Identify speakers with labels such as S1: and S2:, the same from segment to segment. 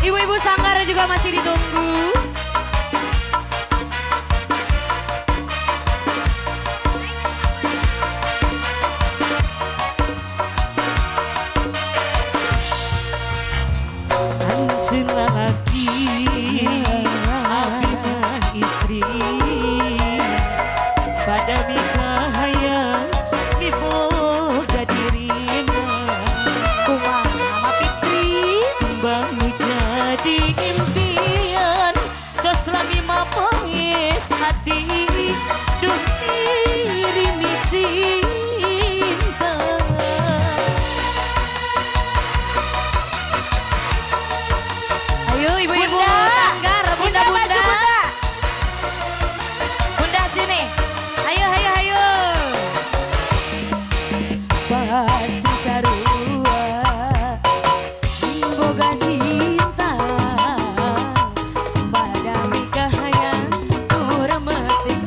S1: Ibu-ibu sanggar juga masih ditunggu.
S2: Anjeun lalaki, abi mah istri. Pada mikahayang miboga dirina.
S1: Kumaha, Mama Fitri?
S2: Kembang nu jadi impian, tos lami mapongis hati. Duh, diri mi cinta.
S1: Ayo ibu-ibu
S3: Bunda.
S1: Sanggar,
S3: Bunda maju,
S1: bunda-bunda.
S3: Bunda. Bunda sini.
S1: Ayo, ayo, ayo. Pasti sarua boga cinta pada mikahayang urang metik.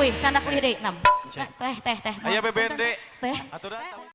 S1: uih, candak uih deui, nam.
S3: Cek.
S1: Teh, teh, teh.
S3: Aya BBND.
S1: Teh.
S3: Aturan.